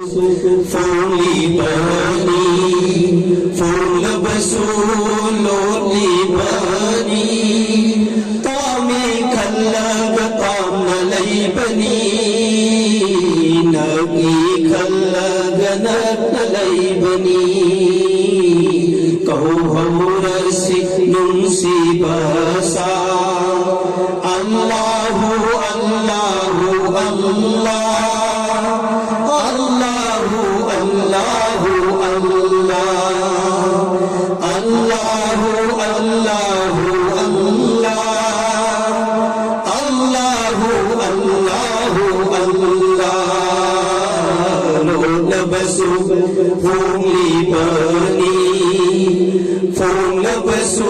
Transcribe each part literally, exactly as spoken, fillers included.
ꯐꯣꯡꯂꯤꯕꯅꯤ, ꯐꯣꯡꯂꯕꯁꯨ ꯂꯣꯠꯂꯤꯕꯅꯤ꯫ ꯇꯥꯃꯤ ꯈꯜꯂꯒ ꯇꯥꯝꯅ ꯂꯩꯕꯅꯤ, ꯅꯛꯏ ꯈꯜꯂꯒ ꯅꯛꯅ ꯂꯩꯕꯅꯤ꯫ ꯀꯧꯍꯧꯔꯁꯤ ꯅꯨꯡꯁꯤꯕ ꯁꯥ꯫ ꯑꯜꯂꯥꯍꯨ, ꯑꯜꯂꯥꯍꯨ, ꯑꯜꯂꯥ꯫ ꯑꯜꯂꯥꯍꯨ, ꯑꯜꯂꯥꯍꯨ, ꯑꯜꯂꯥ꯫ ꯑꯜꯂꯥꯍꯨ, ꯑꯜꯂꯥꯍꯨ, ꯑꯜꯂꯥ꯫ ꯑꯜꯂꯥꯍꯨ, ꯑꯜꯂꯥꯍꯨ, ꯑꯜꯂꯥ꯫ ꯂꯣꯠꯂꯕꯁꯨ ꯐꯣꯡꯂꯤꯕꯅꯤ, ꯐꯣꯡꯂꯕꯁꯨ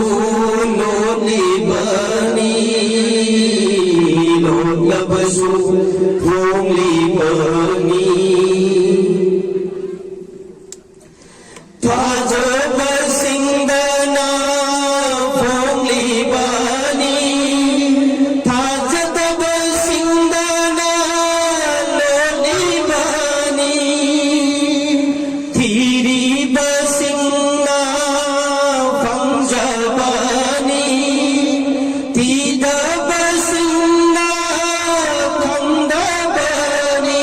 ꯂꯣꯠꯂꯤꯕꯅꯤ, ꯂꯣꯠꯂꯕꯁꯨ ꯐꯣꯡꯂꯤꯕꯅꯤ꯫ ꯊꯥꯖꯕꯁꯤꯡꯗꯅ ꯐꯣꯡꯂꯤꯕꯅꯤ, ꯊꯥꯖꯗꯕꯁꯤꯡꯗꯅ ꯂꯣꯠꯂꯤꯕꯅꯤ꯫ ꯊꯤꯔꯤꯕꯁꯤꯡꯅ ꯐꯪꯖꯕꯅꯤ, ꯊꯤꯗꯕꯁꯤꯡꯅ ꯈꯪꯗꯕꯅꯤ꯫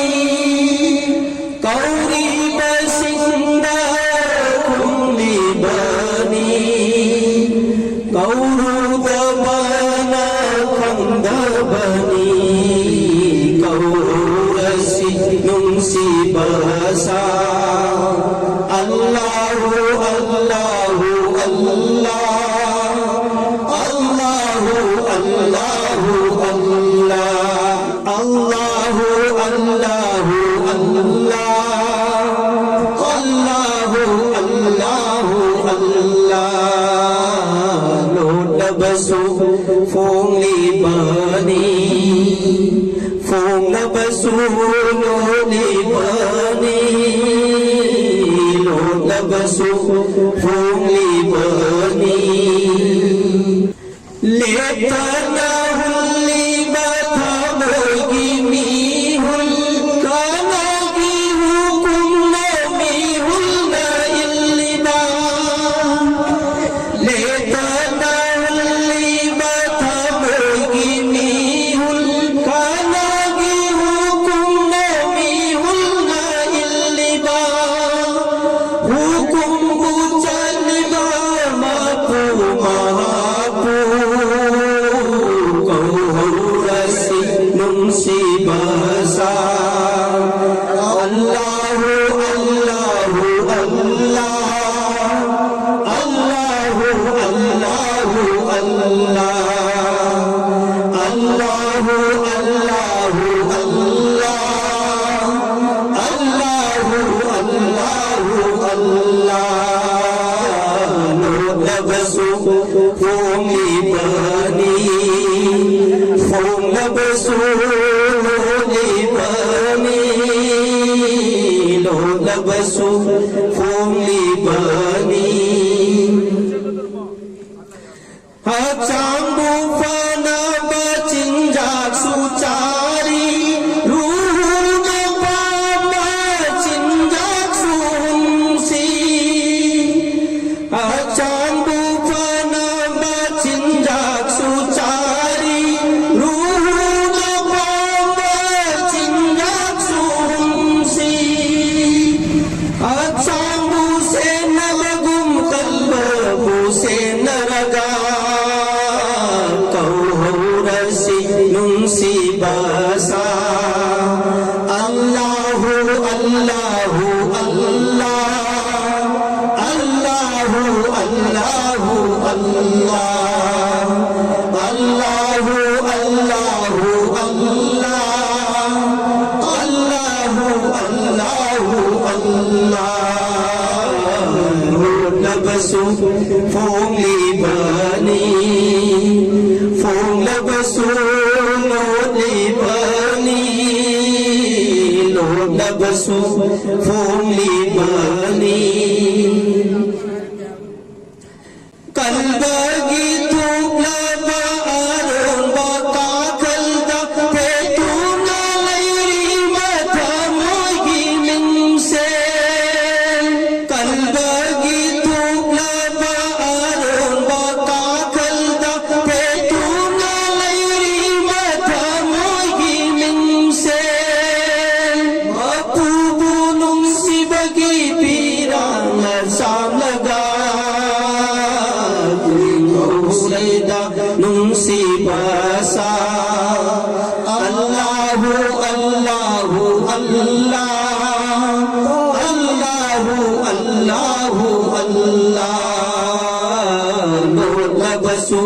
ꯀꯧꯔꯤꯕꯁꯤꯡꯗ ꯈꯨꯝꯂꯤꯕꯅꯤ, ꯀꯧꯔꯨꯗꯕꯅ ꯈꯪꯗꯕꯅꯤ꯫ ꯀꯧꯔꯁꯤ ꯅꯨꯡꯁꯤꯕ ꯁꯥ꯫ ꯑꯜꯂꯥꯍꯨ, ꯑꯜꯂꯥꯍꯨ, ꯑꯜꯂꯥ꯫ ꯑꯜꯂꯥꯍꯨ, ꯑꯜꯂꯥꯍꯨ, ꯑꯜꯂꯥ꯫ ꯑꯜꯂꯥꯍꯨ, ꯑꯜꯂꯥꯍꯨ, ꯑꯜꯂꯥ꯫ ꯑꯜꯂꯥꯍꯨ, ꯑꯜꯂꯥꯍꯨ, ꯑꯜꯂꯥ꯫ ꯂꯣꯠꯂꯕꯁꯨ ꯐꯣꯡꯂꯤꯕꯅꯤ, ꯐꯣꯡꯂꯕꯁꯨ ꯂꯣꯠꯂꯤꯕꯅꯤ, ꯂꯣꯠꯂꯕꯁꯨ ꯐꯣꯡꯂꯤꯕꯅꯤ꯫ ꯂꯦꯞꯇꯅ ꯍꯨꯜꯂꯤꯕ ꯊꯃꯣꯏꯒꯤ ꯃꯤꯍꯨꯜ ꯀꯅꯥꯒꯤ ꯍꯨ ꯂꯣꯠꯅꯕꯁꯨ ꯐꯣꯡꯂꯤꯕꯅꯤ꯫ ꯍꯛꯆꯥꯡꯕꯨ ꯐꯅꯕ ꯆꯤꯟꯖꯥꯛꯁꯨ ꯆꯥꯔꯤ, ꯔꯨꯍꯨꯅ ꯄꯥꯝꯕ ꯆꯤꯟꯖꯥꯛꯁꯨ ꯍꯨꯟꯁꯤ꯫ ꯍꯛꯆꯥꯡꯕꯨ ꯐꯅꯕ ꯆꯤꯟꯖꯥꯛꯁꯨ ꯆꯥꯔꯤ, ꯔꯨꯍꯨꯅ ꯄꯥꯝꯕ ꯆꯤꯟꯖꯥꯛꯁꯨ ꯍꯨꯟꯁꯤ꯫ ꯍꯛꯆꯥꯡꯕꯨ ꯁꯦꯟꯅꯕꯒꯨꯝ ꯀꯜꯕꯕꯨ ꯁꯦꯟꯅꯔꯒ ꯀꯧꯍꯧꯔꯁꯤ ꯅꯨꯡꯁꯤꯕ ꯁꯥ꯫ ꯑꯜꯂꯥꯍꯨ, ꯑꯜꯂꯥꯍꯨ, ꯑꯜꯂꯥ꯫ ꯑꯜꯂꯥꯍꯨ, ꯑꯜꯂꯥꯍꯨ, ꯑꯜꯂꯥ꯫ ꯑꯜꯂꯥꯍꯨ, ꯑꯜꯂꯥꯍꯨ, ꯑꯜꯂꯥ꯫ ꯑꯜꯂꯥꯍꯨ, ꯑꯜꯂꯥꯍꯨ, ꯑꯜꯂꯥ꯫ ꯂꯣꯠꯅꯕꯁꯨ ꯐꯣꯡꯂꯤꯕꯅꯤ, ꯐꯣꯡꯂꯕꯁꯨ ꯂꯣꯠꯂꯤꯕꯅꯤ, ꯂꯣꯠꯅꯕꯁꯨ ꯐꯣꯡꯂꯤꯕꯅꯤ꯫ ꯀꯜꯕꯒꯤ ꯊꯣꯛꯂꯕ ꯑꯔꯣꯟꯕ ꯀꯥꯈꯜꯗ ꯄꯦꯠꯇꯨꯅ ꯂꯩꯔꯤꯕ ꯊꯃꯣꯏꯒꯤ ꯃꯤꯡꯁꯦꯜ꯫ ꯀꯜꯕꯒꯤ ꯊꯣꯛꯂꯕ ꯑꯔꯣꯟꯕ ꯀꯥꯈꯜꯗ ꯄꯦꯠꯇꯨꯅ ꯂꯩꯔꯤꯕ ꯊꯃꯣꯏꯒꯤ ꯃꯤꯡꯁꯦꯜ꯫ ꯃꯄꯨꯕꯨ ꯅꯨꯡꯁꯤꯕꯒꯤ ꯄꯤꯔꯥꯡꯅ ꯆꯥꯝꯂꯒ ꯂꯩꯗ ꯅꯨꯡꯁꯤꯕ ꯁꯥ꯫ ꯑꯜꯂꯥꯍꯨ, ꯑꯜꯂꯥꯍꯨ, ꯑꯜꯂꯥ꯫ ꯑꯜꯂꯥꯍꯨ, ꯑꯜꯂꯥꯍꯨ, ꯑꯜꯂꯥ꯫ ꯂꯣꯠꯂꯕꯁꯨ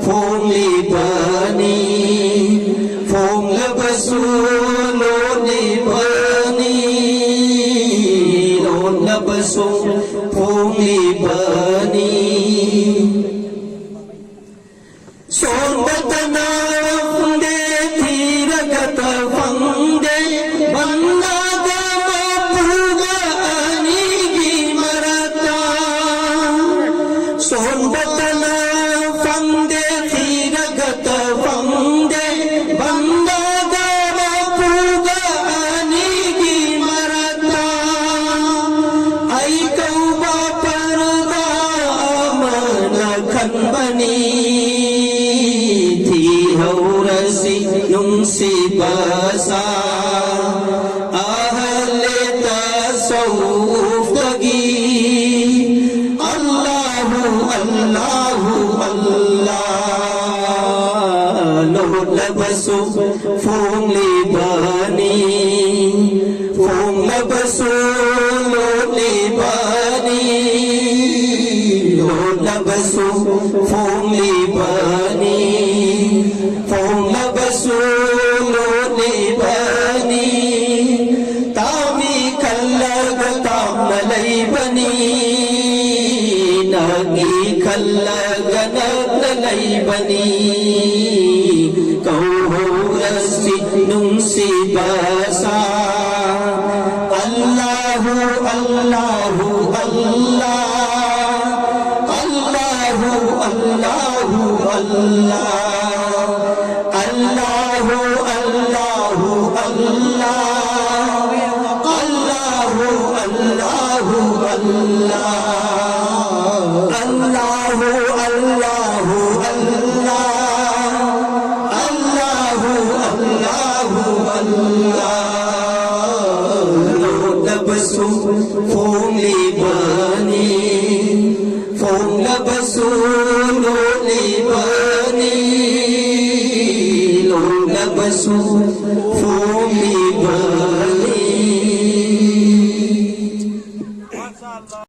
ꯐꯣꯡꯂꯤꯕꯅꯤ, ꯐꯣꯡꯂꯕꯁꯨ ꯂꯣꯠꯂꯤꯕꯅꯤ, ꯂꯣꯠꯂꯕꯁꯨ ꯐꯣꯡꯂꯤꯕꯅꯤ꯫ ꯁꯣꯟꯕꯇꯅ ꯐꯪꯗꯦ, ꯊꯤꯔꯒꯇ ꯐꯪꯗꯦ, ꯕꯟꯗꯥꯒ ꯃꯄꯨꯒ ꯇꯁꯧꯐꯇꯒꯤ ꯑꯜꯂꯥꯍꯨ ꯑꯜꯂꯥꯍꯨ ꯑꯜꯂꯥ ꯂꯣꯠꯂꯕꯁꯨ ꯐꯣꯡꯂꯤꯕꯅꯤ꯫ ꯐꯣꯡꯂꯕꯁꯨ ꯂꯣꯠꯂꯤꯕꯅꯤ꯫ ꯂꯣꯠꯂꯕꯁꯨ ꯐꯣꯡꯂꯤꯕꯅꯤ꯫ ꯐꯣꯡꯂꯕꯁꯨ ꯂꯣꯠꯂꯤꯕꯅꯤ꯫ ꯇꯥꯃꯤ ꯈꯜꯂꯒ ꯇꯥꯝꯅ ꯂꯩꯕꯅꯤ꯫ ꯅꯛꯏ ꯈꯜꯂꯒ ꯅꯛꯅ ꯂꯩꯕꯅꯤ꯫ ꯀꯧꯍꯧꯔꯁꯤ ꯅꯨꯡꯁꯤꯕ ꯁꯥ꯫ ꯑꯜꯂꯥꯍꯨ ꯑꯜꯂꯥꯍꯨ ꯑꯜꯂꯥ꯫ ꯑꯜꯂꯥꯍꯨ ꯑꯜꯂꯥꯍꯨ ꯑꯜꯂꯥ꯫ ꯑꯜꯂꯥꯍꯨ ꯑꯜꯂꯥꯍꯨ ꯑꯜꯂꯥ꯫ ꯑꯜꯂꯥꯍꯨ ꯑꯜꯂꯥꯍꯨ ꯑꯜꯂꯥ꯫ ꯑꯜꯂꯥꯍꯨ ꯑꯜꯂꯥꯍꯨ ꯑꯜꯂꯥ꯫ ꯑꯜꯂꯥꯍꯨ ꯑꯜꯂꯥꯍꯨ ꯑꯜꯂꯥ꯫ ꯂꯣꯠꯂꯕꯁꯨ ꯐꯣꯡꯂꯤꯕꯅꯤ꯫ ꯐꯣꯡꯂꯕꯁꯨ ꯂꯣꯠꯂꯤꯕꯅꯤ꯫ ꯂꯣꯠꯂꯕꯁꯨ ꯐꯣꯡꯂꯤꯕꯅꯤ꯫